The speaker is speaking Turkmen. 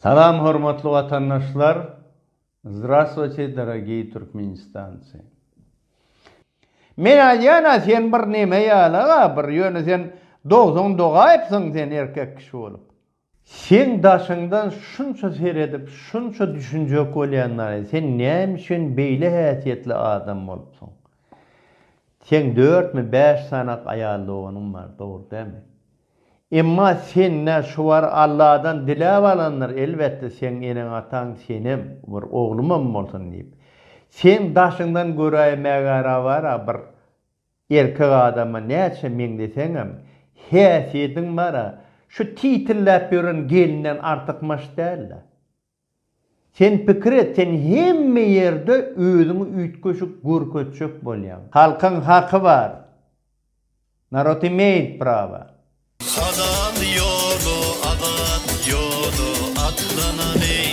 Salam hormatly watandaşlar Zdrastwuyte dorogiý Türkmenistancy. Men aýdýan-a sen bir neme ýaly-a bir ýöne sen dogsaň dogaýypsyň sen erkek kişi bolup. Seň daşyňdan şunça seredip şunça düşünjek bolýanlaý sen näme üçin beýle häsiýetli adam bolupsyň. Seň dörtmi bäş sanak aýal doganyň bar dogry dälmi. Emma sende şu bar Alladan diläp alandyr elbetde seň eneň ataň senem bir oglumam bolsun diýip. Seň daşyňdan göräýmägara bara bir erkek adama näçe meňzeseňem häsiýediň bara şu titilläp ýören gelinden artykmaç dälde. Sen pikir et sen hemme ýerde özüňi üýtgeşik görkezjek bolýaň. Halkyň haky bar. Narod imeýit prawa. Halal ýola azat ýola atlanaly.